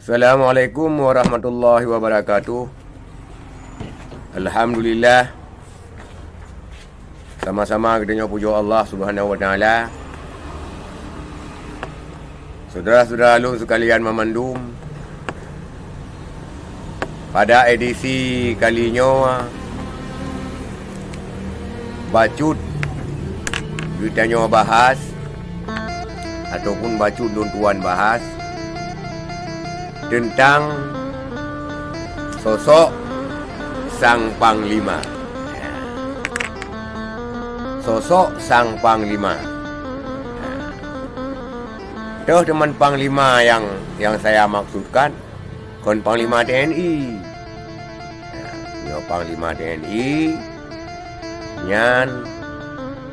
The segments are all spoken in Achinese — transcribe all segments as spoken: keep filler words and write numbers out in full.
Assalamualaikum warahmatullahi wabarakatuh. Alhamdulillah. Sama-sama geutanyoe pujoe Allah Subhanahu wa Taala. Syedara-syedara lôn seukalian banmandum, pada edisi kali nyoe, bacut geutanyoe bahas ataupun bacut lôn tuan bahas teuntang sosok sang panglima. Sosok sang panglima. Toh teuma panglima nyang, nyang saya maksudkan, kon panglima T N I. Nyoe panglima T N I nyan,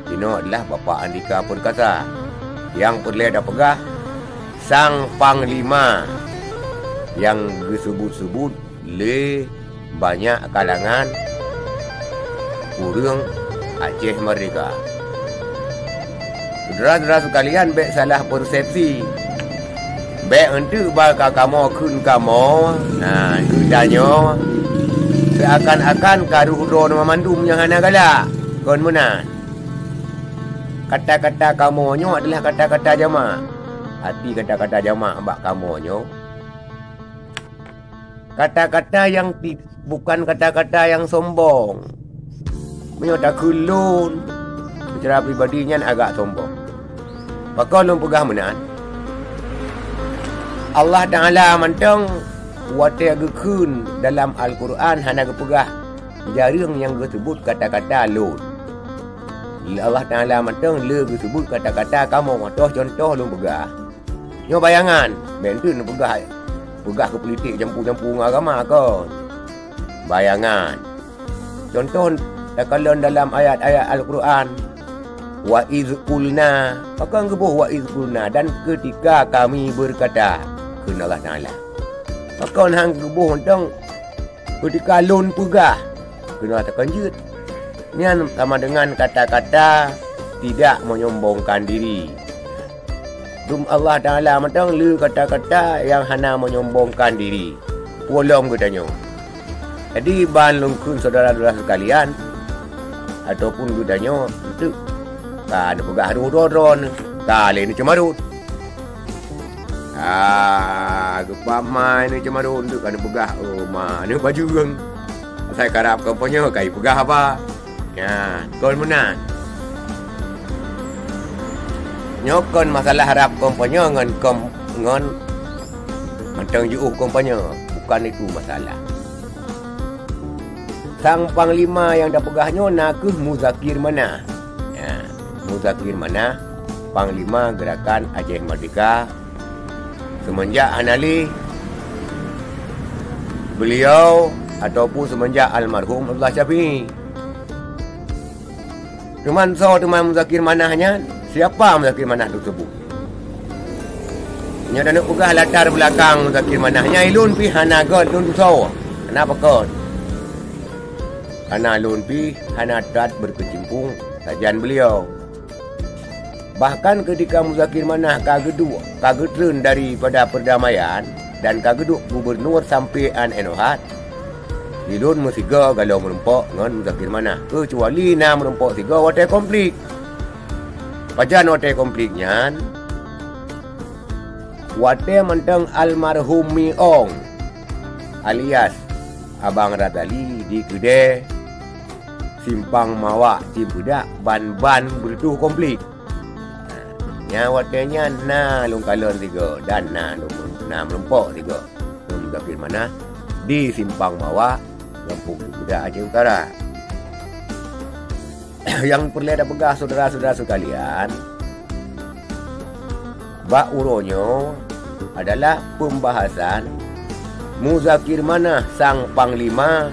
jinoe adalah Bapak Andika Perkasa nyang peureulée tapeugah sang panglima nyang geuseubut-seubut lé banyak kalangan ureuëng Aceh Merdeka. Syedara-syedara seukalian, bék salah persepsi. Bék eunteuk ba ka kamoe kheun kamoe, na geutanyoe seuakan-akan ka rhoh droe mandum nyang hana galak. Kon meunan. Kata-kata kamoe nyoe adalah kata-kata jamak. Arti kata-kata jamak bak kamoe nyoe, kata-kata nyang ti-, bukan kata-kata nyang sombong. Meunyoe takheun lôn, secara pribadi nyan agak sombong. Pakon lôn peugah meunan? Allah Taala mantong watée geukheun dalam Al-Qur'an hana geupeugah jareueng nyang geuseubut kata-kata lôn. Allah Taala mantong le geuseubut kata-kata kamoe. Toh cuntoh lôn peugah. Nyoe bayangan, bék eunteuk neupeugah, peugah keu politik jampu-jampu ngon agama kon. Bayangan. Cuntoh takalon dalam ayat-ayat Al-Qur'an, "Wa idz qulna," pakon geuboh "wa idz qulna," "dan ketika kami berkata," kheun Allah Taala. Pakon han geuboh mantong "ketika lôn peugah," keunoe takon jeuet. Nyan sama dengan kata-kata tidak menyombongkan diri. Dum Allah Taala mantong le kata-kata nyang hana menyombongkan diri. Peue lom geutanyoe. Jadi, ban lôn kheun syedara-syedara seukalian, ataupun geutanyoe, eunteuk ka neupeugah rhoh droe-droe, ka lé neuceumarot. Ah, geupamai neuceumarot, eunteuk ka neupeugah, "Oh, ma neubajeung." Asai karab kampanye ka ipeugah haba. Nyan, kon meunan. Nyoe kon masalah rab kampanye ngon kom-, ngon mantong jiôh kampanye. Bukan itu masalah. Sang panglima nyang tapeugah nyoe na kheueh Muzakir Manah. Nyan, Muzakir Manah, panglima Gerakan Aceh Merdeka, seumeunjak hana lé beliau ataupun seumeunjak almarhum Abdullah Syafi'i. Teuma soe teuma Muzakir Manah nyan? Siapa Muzakir Manah tersebut? Nyoe taneuk peugah latar belakang Muzakir Manah nyan, ilôn pih hana göt lôn tusoe. Kenapa göt? Karena lôn pih hana that berkecimpung sajan beliau. Bahkan ketika Muzakir Manah ka geuduek, ka geutreun daripada perdamaian dan ka geuduek gubernur sampoe an inoe hat, ilôn meusigoe galom meurumpok ngon Muzakir Manah, keucuali na meurumpok sigoe watée konflik. Pajan watée konflik nyan? Watée mantong almarhum Mi Ong alias Abang Razali di keudée Simpang Mawak Cimpudak ban-ban beureutoh konflik. Nyan watée nyan na lôn kalon sigoe dan na lôn, na meurumpok sigoe ngon Muzakir Manah di Simpang Mawak, Gampông Cimpudak, Aceh Utara. Nyang peureulée tapeugah syedara-syedara seukalian, bak uroe nyoe adalah peumbahasan Muzakir Manah sang panglima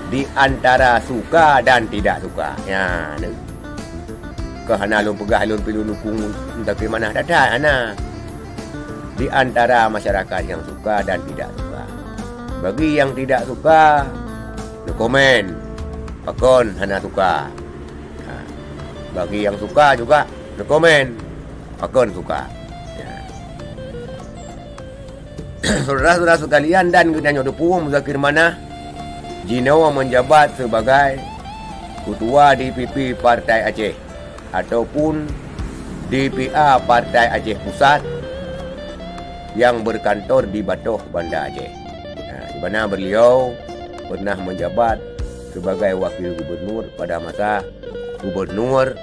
di antara suka dan tidak suka. Nyan. Keu hana lôn peugah lôn pih lôn dukung Muzakir Manah, that-that hana. Di antara masyarakat nyang suka dan tidak suka. Bagi nyang tidak suka, neukomen, pakon hana suka. Ha. Bagi nyang suka juga neukomen, pakon suka. Ya. Saudara-saudara sekalian, dan geutanyoe teupeu Muzakir Manah jinoe menjabat sebagai Ketua D P P Partai Aceh ataupun D P A Partai Aceh Pusat yang berkantor di Batoh, Banda Aceh. Nah, di mana beliau pernah menjabat sebagai wakil gubernur pada masa gubernur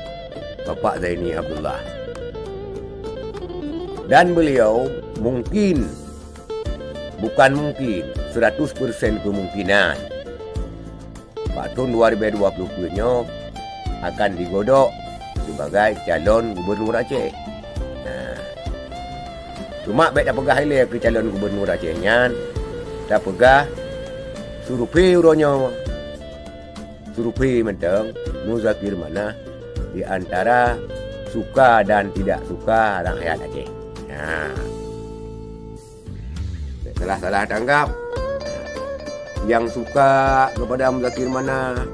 Bapak Zaini Abdullah. Dan beliau mungkin, bukan mungkin, seratus persen kemungkinan, bak thon dua ribu dua puluh dua nyoe akan digodok sebagai calon gubernur Aceh. Nah, cuma bék tapeugah ilée keu calon gubernur Aceh nyan, tapeugah survei uroe nyoe. Survei mantong Muzakir Manah di antara suka dan tidak suka rakyat Aceh. Nah, salah-salah tanggap. Yang suka kepada Muzakir Manah,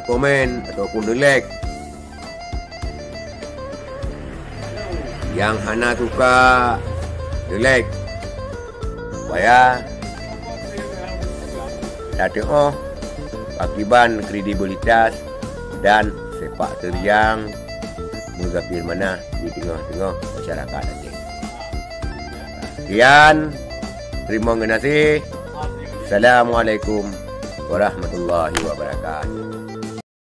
komen ataupun like. Nyang hana suka, relax, supaya tateuoh pakiban kredibilitas dan sepak terjang Muzakir Manah di teungoh-teungoh masyarakat Aceh. Sekian, terima kasih. Assalamualaikum warahmatullahi wabarakatuh.